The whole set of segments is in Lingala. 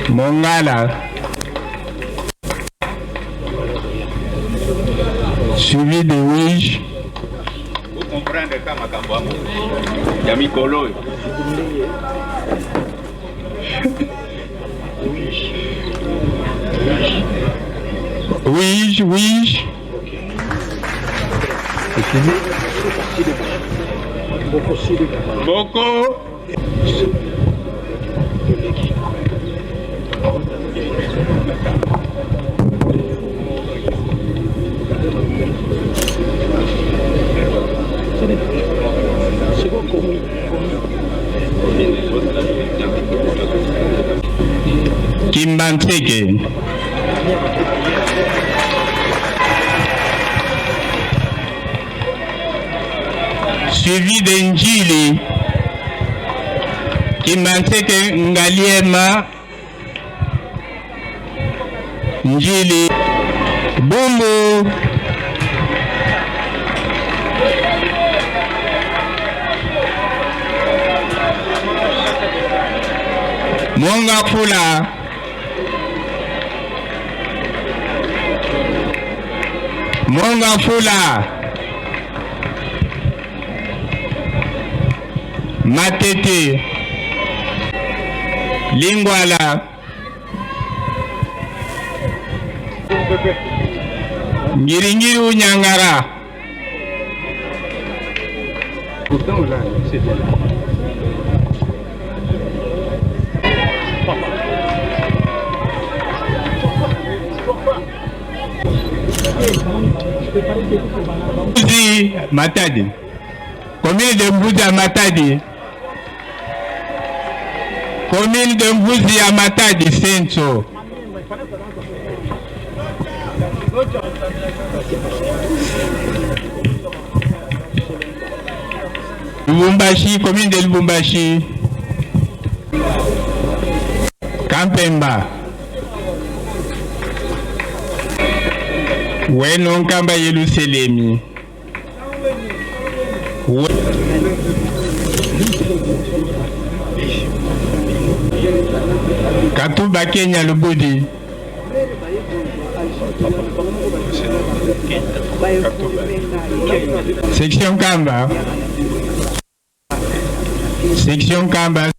Mongala. Suivi de Wige. Vous comprendre ka makambo yango ya mikolo oyo. Wige, Wige. Boko. Kimbanseke. Suivi de Njili. Kimbanseke Ngaliema. Njili. Bumbu. Monga Fula. Monga Fula. Matete. Lingwala. Ngiringiri Unyangara. Mbuzi Matadi. Commune de Mbuzi à Matadi. Commune de Mbuzi à Matadi, Senso. Lubumbashi, commune de Lubumbashi. Kampemba. Weno Nkamba Yeluselemi. Katuba Kenya Lubudi. Section Kamba. Section Kamba.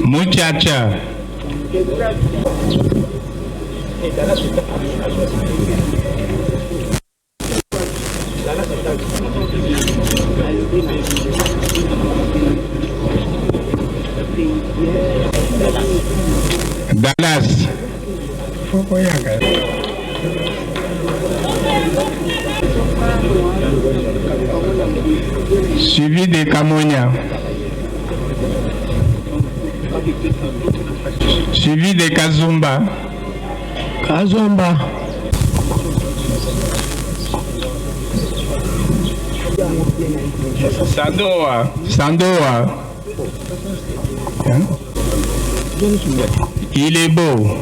Muchacha. Dallas. Suivi de Kamonia. Suivi de Kazumba. Kazumba. Sandoa. Sandoa. Hein? Il est beau.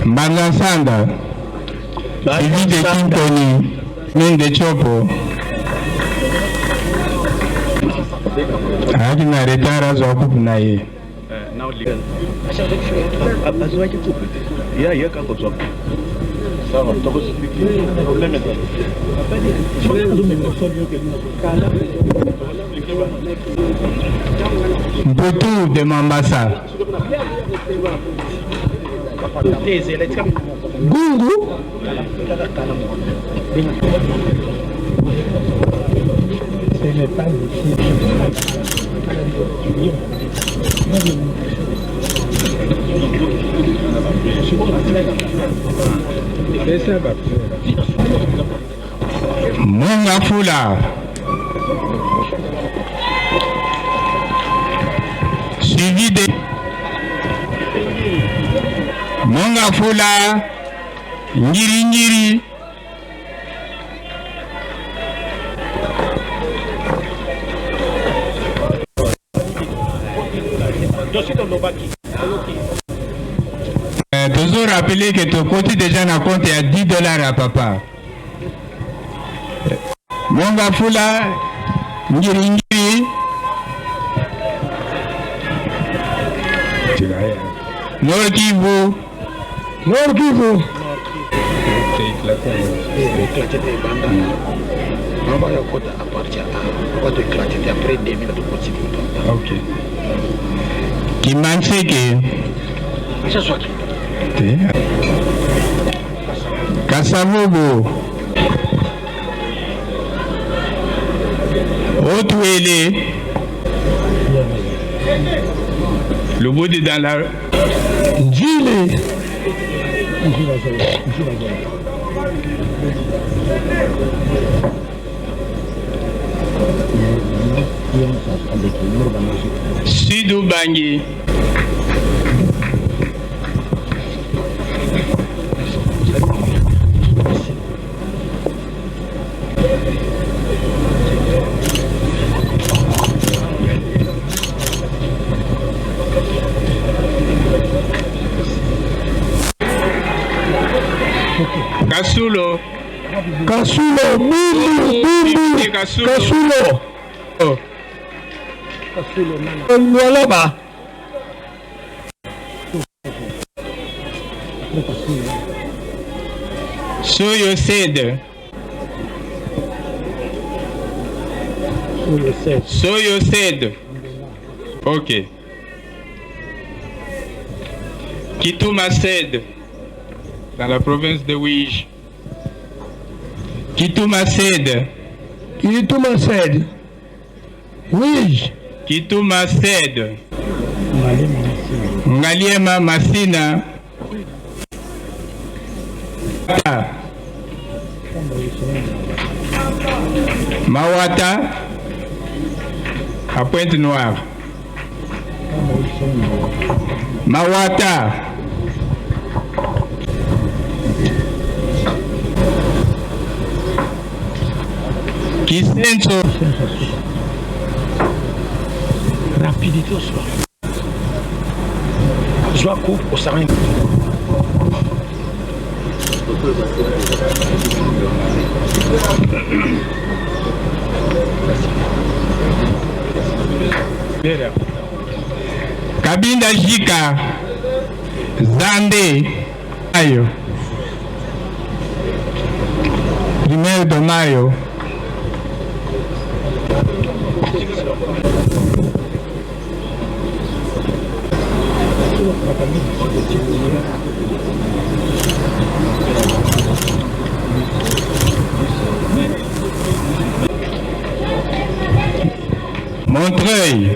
Mbanga Sanda. Suivi de Kinkoni. Mine de Chopo. Ayaki na retard azwa coupe na ye. Mputu de Mambasa. Gungu. Munga Fula. Suivi de Munga Fula. Ngiri Ngiri. Nazo rappeler que tokoti dejà na compte ya 10 dollars ya papa. Monga Fula Ngiringiri Nord Kivu. Nord Kivu. Ok. Kimanseke. Te. Kasavubu. Haut-Uele. Lubudi dans la Njili. Sud Ubangi. Kasulo. Kasulo, Bumbu, Bumbu, Kasulo. Kasulo. Oh. Lualaba. Soyo Sed. Soyo Sed. Ok. Kituma Sed. Dans la province de Uige. Kituma Sed. Kituma Sed. Uige. Kituma Sed. Ngaliema Masina. Mawata à Pointe-Noire. Mawata. Kisenso. Rapidité au soir. Zwa coupe au sarin. Kabinda Jika. Zande. Mayo. Primeiro de maio. Montreuil.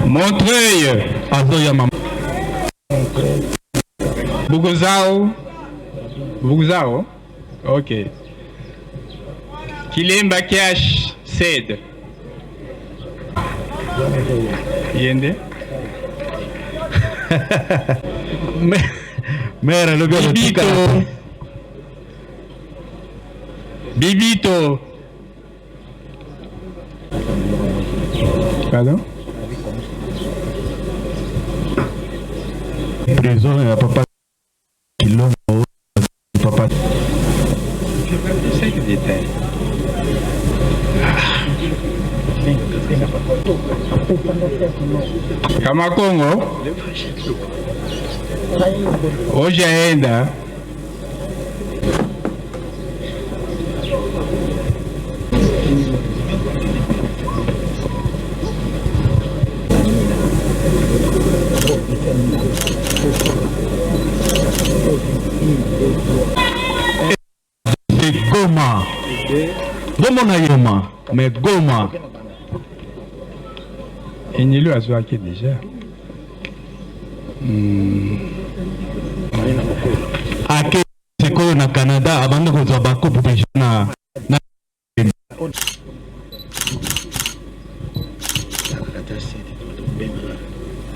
Montreuil. Azoya mama. Buguzao. Buguzao. Ok. Kilemba Kiash Sed. Yende. Mère alobi Bibito. akotikala. Bibito. Pardon? Prison ya papa Kilombo papa C'est que détail. Kamakongo. Hoje ainda. C'est Goma. Bomona Yoma, mais Goma. Enilu azwaki déjà. Ake sikoyo na Canada abanda kozwa bakupe deja na na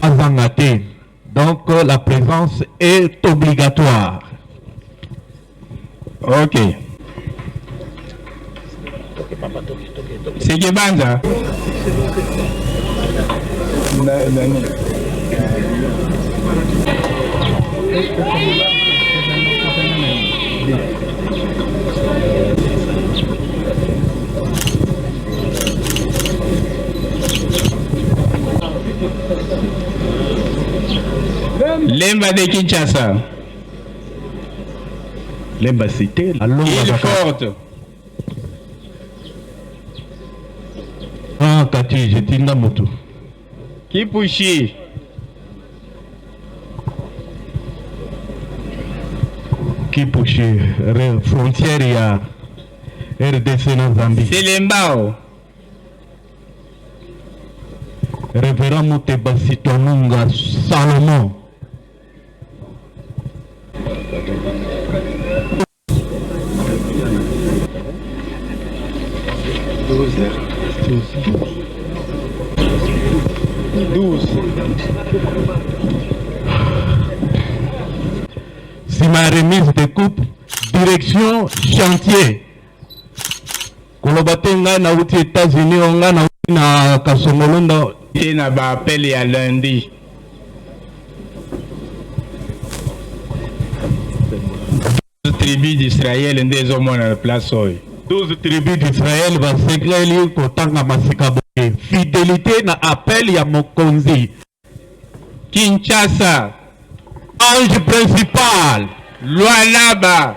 azanga te. Donc la présence est obligatoire. Ok. Seke Banza. Na, nani? Lemba de Kinshasa. Lemba cité. Île forte. Ah, Kati, jetinda moto. Kipushi. Kipushi, frontière ya RDC na Zambie. Selembao. Révérend Muteba Sitwanunga Salomon. Nsima ya remise de coupe, direction chantier. Koloba te ngai nauti Etats-Unis, o ngai nauti na Kasongolonda. Te na ba appel ya lundi. Tribu d'Israël nde ezomonana place oyo. 12 tribus d'Israël basengeli kotangama sika boye. Fidelité na appel ya mokonzi. Kinshasa. Ange principal. Lualaba.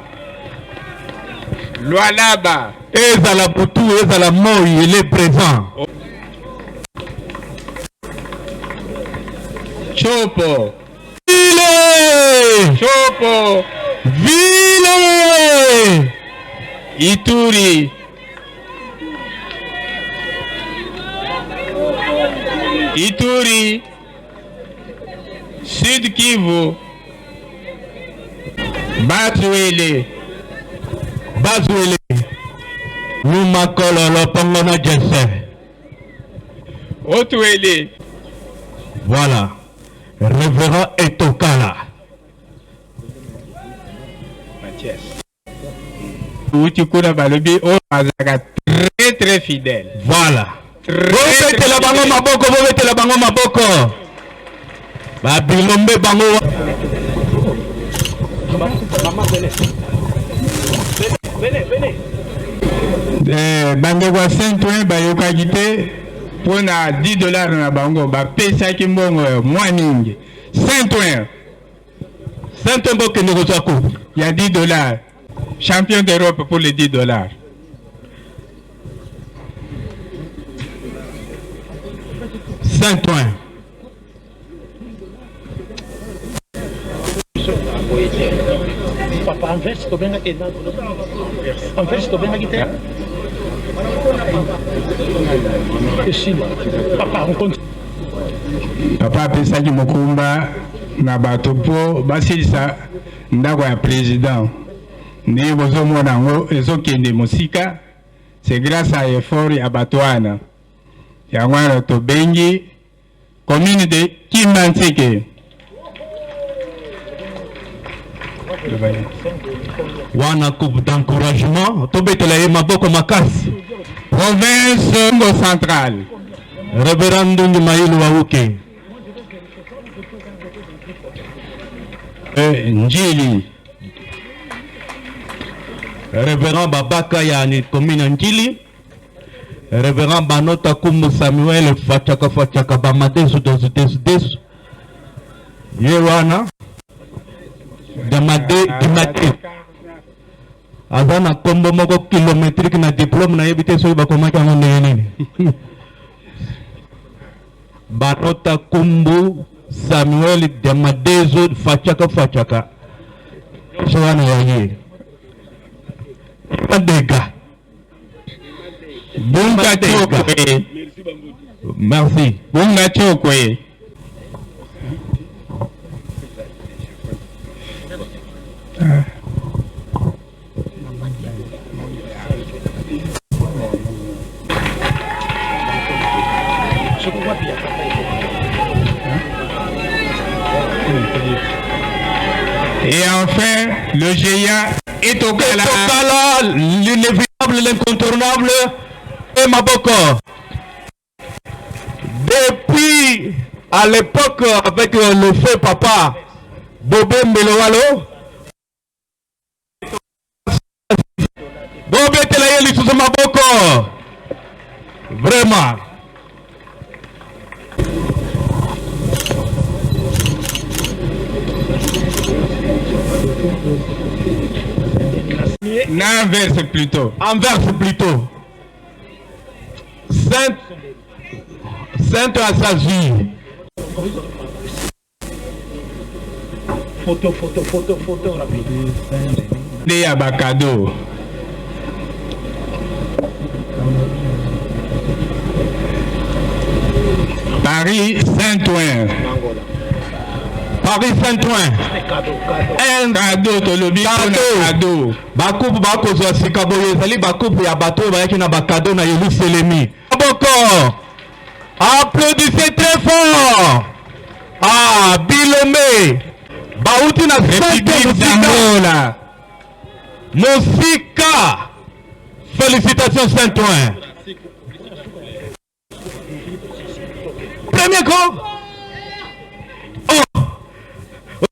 Lualaba. Ezala butu, ezala moi, il est présent. Tshopo. Ville. Tshopo. Ville. Ituri. Ituri. Sud Kivu. Bas-Uele. Bas-Uele. Nyuma kololo pongo na jese. Haut-Uele. Voilà. Révérend Etokala. Mathias. Uti kuna balobi oyo azalaka très très fidèle. Voilà. Bobetela bango maboko, bobetela bango maboko. Ba bilombe bango. Eh, bandeko ya Saint-Ouen bayokaki te mpo na 10 dollars na bango bapesaki mbongo mwa mingi. Saint-Ouen. Saint-Ouen bokende kozwa coupe ya 10 dollars. Champion d'Europe pour les 10 dollars. Saint-Ouen. Papa Anvers tobengaki Anvers tobengaki te esili papa on continue. Papa apesaki mokumba na bato mpo basilisa ndako ya president. Ndenge bozomona yango ezokende mosika, c'est grâce à effort ya bato wana. Yango wana tobengi commune de Kimbanseke. Wana coupe d'encouragement, tobetela ye maboko makasi. Province Congo central. Reverend Ndungi Mayilu Wauke. Njili. Reverend Babaka ya commune ya Njili. Reverend Banota Kumbu Samuel Fachaka Fachaka Bamadesu Desu Desu Desu. Ye wana Damade Dimate. Aza na kombo moko kilométrique na diplôme nayebi te soki bakomaki yango ndenge nini. Banota Kumbu Samuel Damadezo Fachaka Fachaka. So wana ya ye. Madega. Bunga Chokwe. Merci. Bunga Chokwe. Et enfin, le GIA est au Kala. Etokala, l'inévitable, l'incontournable, et Maboko. Depuis À l'époque avec le feu papa Bobé Mbelowalo. Bobetela ye lisusu maboko. Vraiment. Na Anvers plutôt. Anvers plutôt. Saint Saint Asazi. Photo, photo, photo, photo rapide. Nde ya ba cadeau. Paris Saint-Ouen. Paris Saint-Ouen. Un cadeau tolobi mpona cadeau. Bakupu bakozwa sika boye ezali bakupu ya bato oyo bayaki na bakado na Yelusalemi. Maboko. Applaudissez très fort. Ah, Bilombe. Bauti na République d'Angola. Mosika. Félicitations Saint-Ouen. Premier ko. Oh.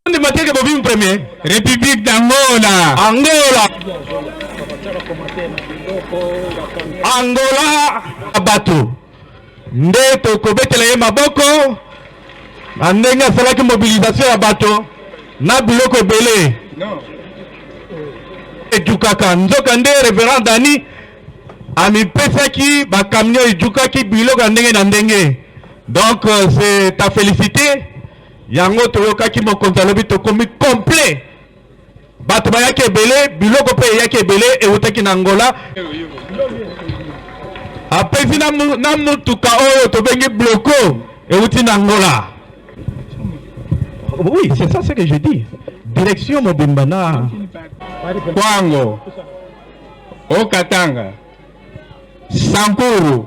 Ondima te ke bobimi premier. République d'Angola. Angola. Angola bato nde tokobetela ye maboko na ndenge asalaki mobilisation ya bato na biloko ebele ejukaka. Nzoka nde Reverend Dani amipesaki ba camion ejukaki biloko ya ndenge na ndenge. Donc c'est à féliciter. Yango toyokaki mokonzi alobi tokomi complet, bato bayaki ebele, biloko mpe eyaki ebele eutaki na Angola. Apesi na mutuka oyo tobengi bloko euti na Angola. Oui, c'est ça ce que je dis. Direction mobimba na Kwango, Haut-Katanga, Sankuru.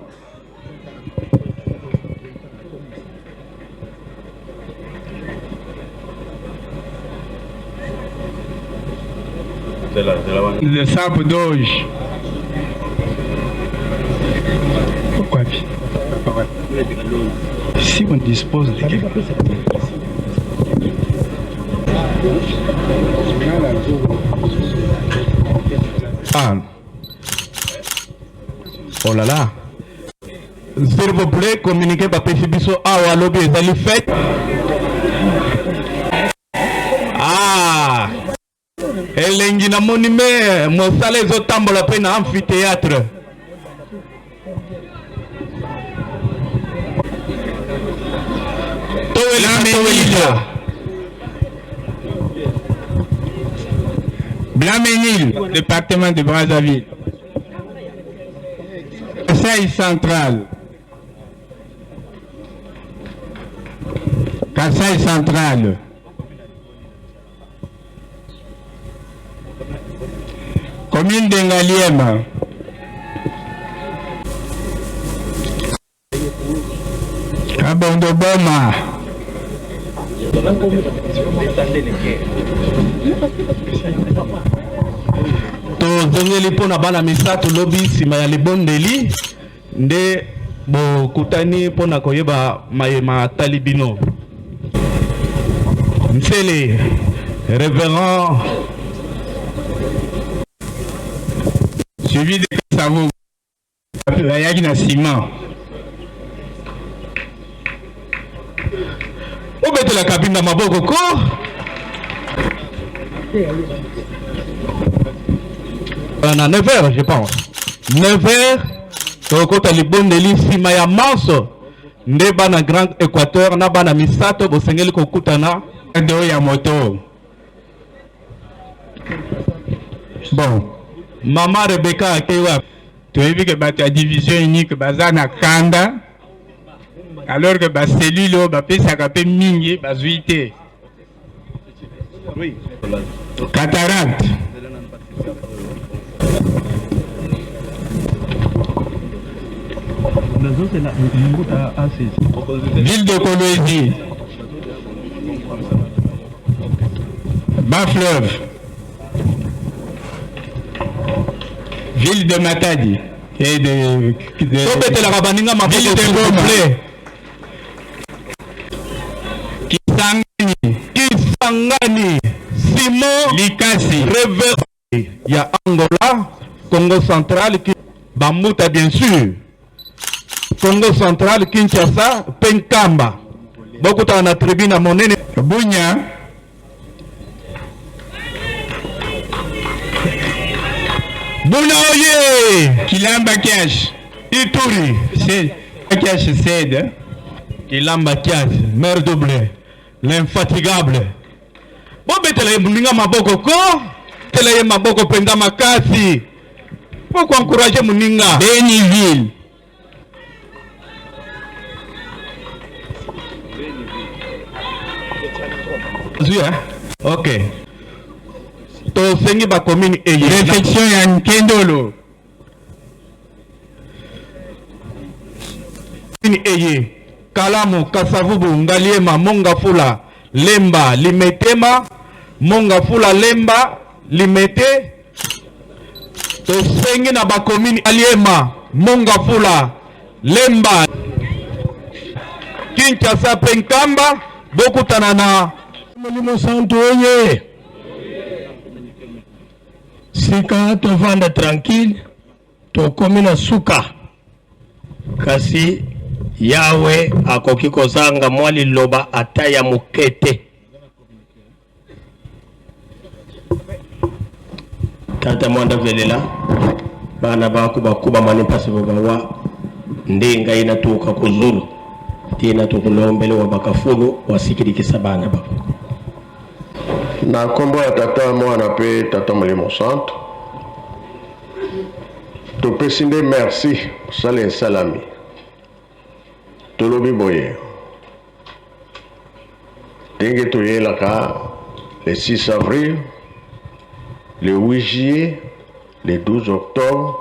Le Sapo Doge. Pourquoi? Si on dispose de quelque Ah. Oh là là. S'il vous plaît, communiquez bapesi biso awa lobi ezali fête. Ah. Elengi namoni me mosala ezotambola mpe na amphithéâtre. Towelisa, towelisa. Blanc-Ménil, département de Brazzaville. Kasaï central. Kasaï central. Commune de Ngaliema. Kabondoboma. Tozongeli mpo na bana misato lobi nsima ya libondeli nde bokutani mpo na koyeba mayema atali bino. Nsele, révérend suivi de Kassavo bayaki na ciment. Obetelaka bino maboko ko. Na 9h, je pense. 9h tokota libondeli nsima ya manso nde bana Grand Équateur na bana misato bosengeli kokutana. Do ya moto. Bon. Mama Rebecca akei wapi? Toyebi ke bato ya division unique baza na kanda, alors que bacellule oyo bapesaka mpe mingi bazwi te. Cataracte. Ville de Kolwezi. Bas-Fleuve. Ville de Matadi. Et de tobetelaka baninga maboko Ville de s'il vous Goma. plaît. Beni, Simon Likasi Rever ya Angola, Congo Central, Bambuta bien sûr. Congo Central, Kinshasa, pe Nkamba. Bokutana na tribune ya monene. Bunya. Buna oye! Kilamba Kiash. Ituri. Kiash cède. Kilamba Kiash, maire double, l'infatigable. Bobetela ye moninga maboko ko. Betela ye maboko mpenza makasi. Po ko encourager moninga. Beniville. Zui, hein? Ok. Tosengi ba commune eye. Réflexion ya Nkendolo. Commune eye. Kalamu, Kasavubu, Ngaliema, Mongafula, Lemba, Limetema, Mongafula, Lemba, Limete. Tosengi na ba commune Ngaliema, Mongafula, Lemba, Kinshasa pe Nkamba, bokutana na Molimo Santu oye. Sika tovanda tranquille, tokomi na suka. Kasi Yawe akoki kozanga mwa liloba ata ya moke te. Tata mwanda velela bana bako bakubama ne mpasi babawa nde ngai natuka kuzulu te natukulombele wa bakafulu wasikilikisa bana bako. Na nkombo ya Tata, Mwana mpe Tata Molimo Santu, topesi nde merci mosala esalami. Tolobi boye, ndenge toyelaka le 6 avril, le 8 juillet, le 12 octobre,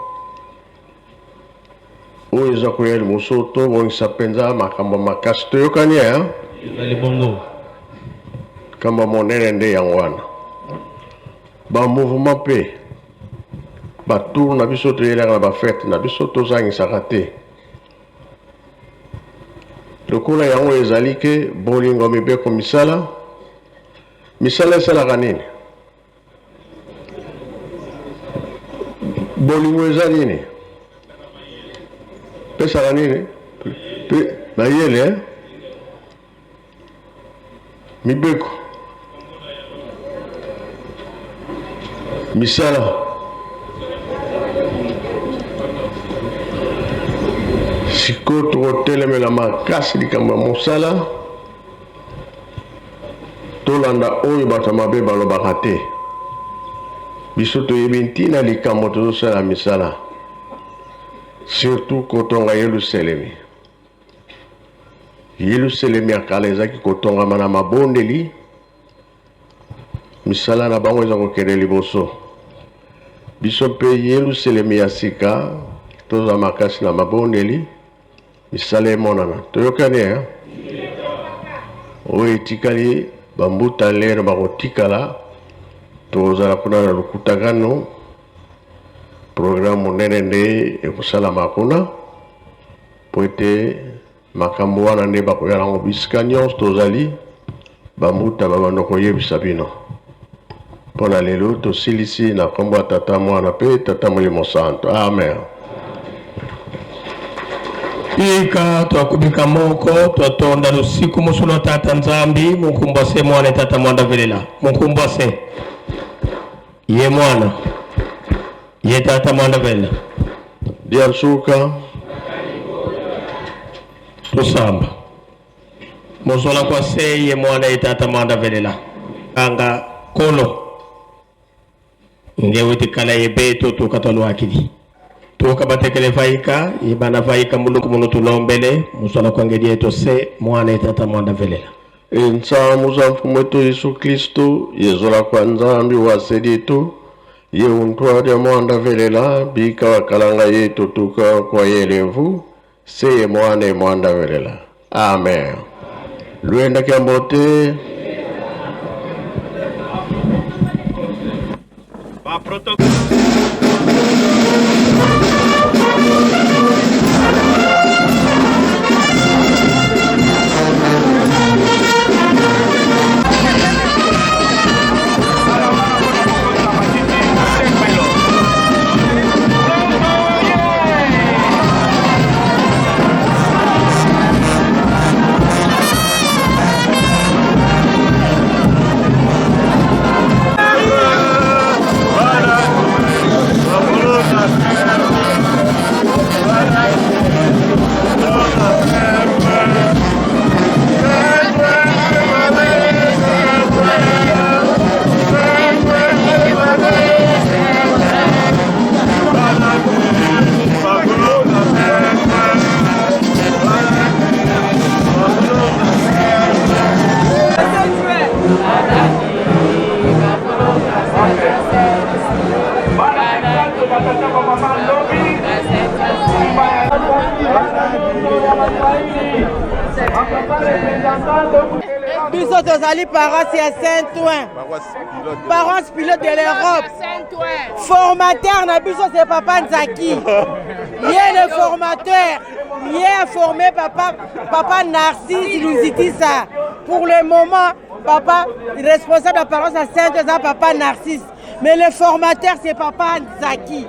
oyo eza koya liboso, tobongisa mpenza makambo makasi. Toyokani, hein? Ezali bongo. Likambo monene nde yango wana. Ba mouvement mpe ba tour na biso toyelaka na ba fete na biso, tozangisaka te. Lokola yango ezali ke bolingo mibeko misala, misala esalaka nini? Bolingo eza nini? Pesaka nini? Pe mayele, hein? Mibeko misala. Sikoyo tokotelemela makasi likambo ya mosala, tolanda oyo bato ya mabe balobaka te. Biso toyebi ntina likambo tozosala misala, surtout kotonga Yelusalemi. Yelusalemi ya kala ezalaki kotongama na mabondeli, misala na bango eza kokende liboso. Biso mpe Yelusalemi ya sika tozala makasi na mabondeli, misala emonana. Toyokani, hein? Oyo etikali bambuta lero bakotikala, tozala kuna na Lukutakano. Programme monene nde ekosalama kuna, po ete makambo wana nde bakoya nango bisika nyonso tozali, bambuta babanda koyebisa bino. Mpo na lelo tosilisi na nkombo ya Tata, Mwana mpe Tata Molimo Santo. Amen. Ika twakubika moko twatonda lusiku musulu Tata Nzambi munkumbwa se mwana Tata mwanda velela munkumbwa se ye mwana ye Tata mwanda velela Diansuka tusamba muzola kwa se ye mwana ye Tata mwanda velela anga kolo ngewe tikala ye beto tukatwalwakili tuka batekele vaika ibana vaika mulungu munu tulombele muzola kwa ngedi yetu se mwana ye Tata mwanda velela. Ensamu za mfumu wetu Yesu Kristo yezola kwa Nzambi wa seditu ye untwa ya mwanda velela bika wakalanga yetu tuka kwa yelevu se ye mwana ye mwanda velela. Amen. Luenda kiambote. Ba Biso tozali paroisse ya Saint-Ouen, paroisse pilote de l'Europe. Formateur na biso c'est papa Nzaki. Ye le formateur, ye a formé papa, papa Narcisse Luzitisa. Pour le moment, papa responsable ya paroisse ya Saint-Ouen eza papa Narcisse. Mais le formateur c'est papa Nzaki.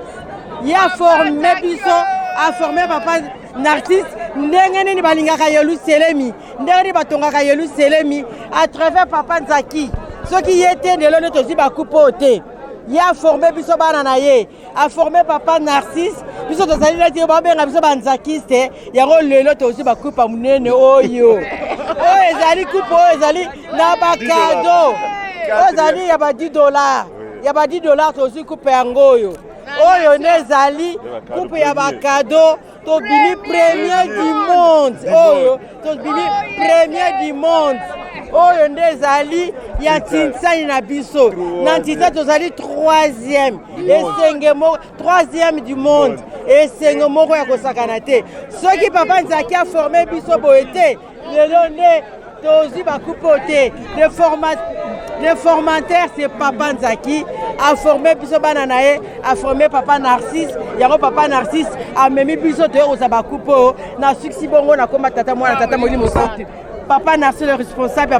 Ye a formé biso, a formé papa Narcisse ndenge nini balingaka Yelusalemi, ndenge nini batongaka Yelusalemi à travers papa Nzaki. Soki ye te lelo nde tozwi bakupe oyo te. Ye aforme biso bana na ye, aforme papa Narcisse, biso tozali neti babenga biso banzakiste, yango lelo tozwi bakupe ya monene oyo. Oyo ezali kupe oyo ezali na bakado, oyo ezali ya ba 10 dollars, ya ba 10 dollars tozwi kupe yango oyo. Oyo nde ezali kupe ya bakado. Tobimi premier du monde, oyo tobimi premier du monde, oyo nde ezali ya Ntinsani na biso. Na Ntinsani tozali troisième, esenge moko troisième du monde, esengo moko ya kosakana te. Soki papa Nzaki aforme biso boye te, lelo nde tozwi bakupe oyo te. Le format, le formateur c'est papa Nzaki, aforme biso bana na ye, aforme papa Narcisse. Yango papa Narcisse amemi biso toye kozwa bakupe oyo na suksi. Bongo nakoma tata mwana tata molimo santu. Papa Narcisse le responsable ya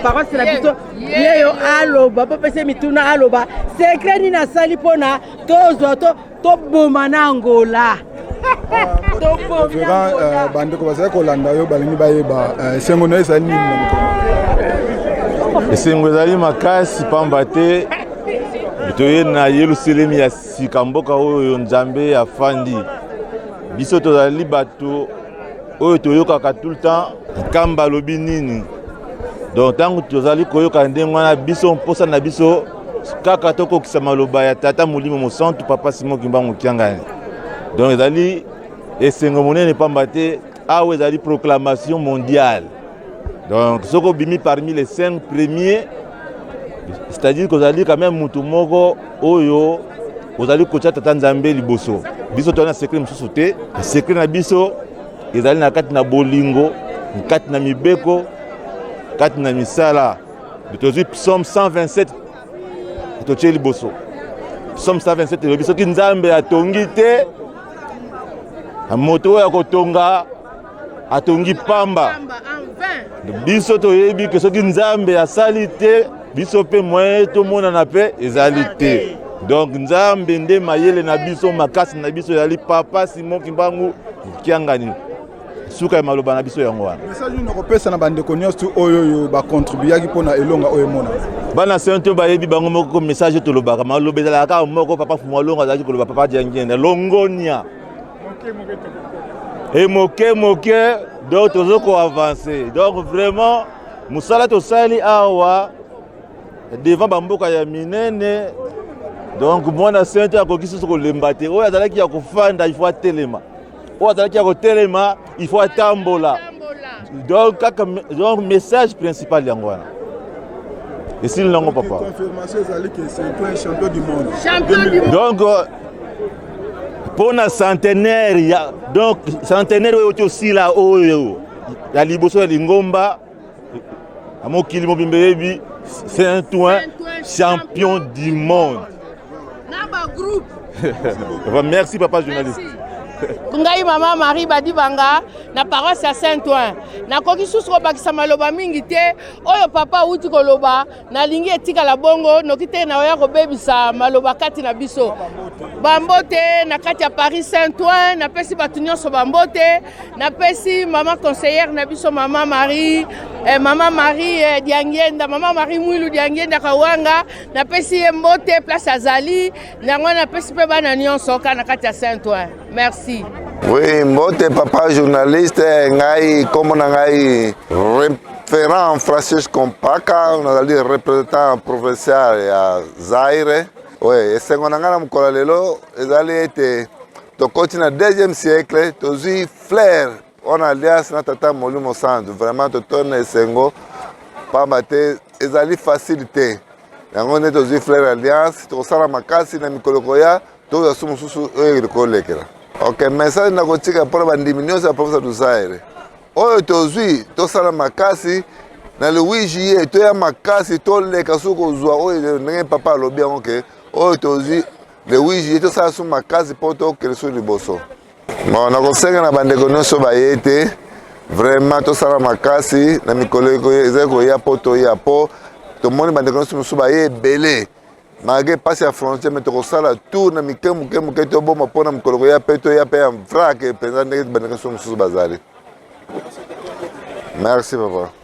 paroisse na biso, yeyo aloba, bopesa mituna, aloba secret nini asali mpona tozwa toboma na Angola. Révérend, bandeko bazali kolanda yo, balingi bayeba esengo na yo ezali nini na mokolo? Esengo ezali makasi, pamba te toye na Yelusalemi ya sika, mboka oyo Nzambe afandi. Biso tozali bato oyo toyokaka tout le temps Nkamba alobi nini. Donc ntango tozali koyoka ndenge wana, biso mposa na biso kaka tokokisa maloba ya Tata Molimo Mosantu, Papa Simon Kimbangu Kiangani. Donc ezali esengo monene, pamba te awa ezali proclamation mondiale. Donc soki obimi parmi les 5 premiers, c'est-à-dire kozali quand même mutu moko oyo ozali kotia Tata Nzambe liboso. Biso toza na secret mosusu te. Secret na biso ezali na kati na bolingo, kati na mibeko, kati na misala. Tozwi psaume 127, totie liboso. Psaume 127 elobi soki Nzambe atongi te, moto oyo akotonga atongi pamba. Biso toyebi ke soki Nzambe asali te, biso mpe moyen tomonana mpe ezali te. Donc Nzambe nde mayele na biso, makasi na biso ezali Papa Simon Kimbangu Kiangani. Suka ya maloba na biso yango wana. Message nini okopesa na bandeko nyonso oyo oyo bacontribuaki mpona elonga oyo emonana? Bana Saint bayebi bango moko message tolobaka, maloba ezalaka kaka moko. Papa Fumu azalaki koloba, Papa Diangienda longonia e moke moke. Donc tozo koavance. Donc vraiment mosala tosali awa devant bamboka ya minene, donc mwana Saint akoki susu kolemba te. Oyo azalaki ya kofanda, il faut atelema. Oyo azalaki ya kotelema, il faut atambola. Donc kaka, donc message principal yango wana, esili nango papa. Confirmation ezali ke c'est un champion du monde. Donc mpona centenaire ya, donc centenaire oyo tosila, oyo ya liboso ya lingomba ya mokili mobimba eyebi Saint-Ouen champion du monde. Na bagroupe. Merci papa journaliste. Ngai mama Marie Badibanga na paroisse ya Saint-Ouen. Nakoki susu kobakisa maloba mingi te. Oyo papa awuti koloba, nalingi etikala bongo, noki te naoya kobebisa maloba kati na biso. Bambote na kati ya Paris Saint-Ouen, napesi bato nyonso bambote. Napesi mama conseillère na biso, mama Marie, mama Marie Diangienda, mama Marie Mwilu Diangienda Kawanga, napesi ye mbote place azali. Yango napesi mpe bana nyonso kaka na kati ya Saint-Ouen. Merci. Oui, mbote papa journaliste, ngai kombo na ngai référent Francisco Mpaka, nazali représentant provincial ya Zaire. Oui, esengo na ngai na mokolo lelo ezali ete tokoti na deuxième siècle, tozwi fleur wana alliance na Tata Molimo Santu. Vraiment totoni na esengo, pamba te ezali facile te. Yango nde tozwi fleur alliance, tokosala makasi na mikolo koya, tozwa su mosusu oyo ekolekela. Ok, message nakotika mpona bandimi nyonso ya province du Zaire, oyo tozwi, tosala makasi. Na le 8 juillet toya makasi, toleka soki kozwa oyo ndenge papa alobi yango ke oyo tozwi le 8 juillet, tosala su makasi mpo tokende su liboso. Bon, nakosenga na bandeko nyonso baye te, vraiment tosala makasi na mikolo ezali koya mpo toya, mpo tomoni bandeko nyonso mosusu baye ebele malgré mpasi ya frontière, me tokosala tour na mike moke moke, toboma mpo na mokolo koya mpe toya mpe ya vrac mpenza ndenge bandeko nyonso mosusu bazali. Merci papa.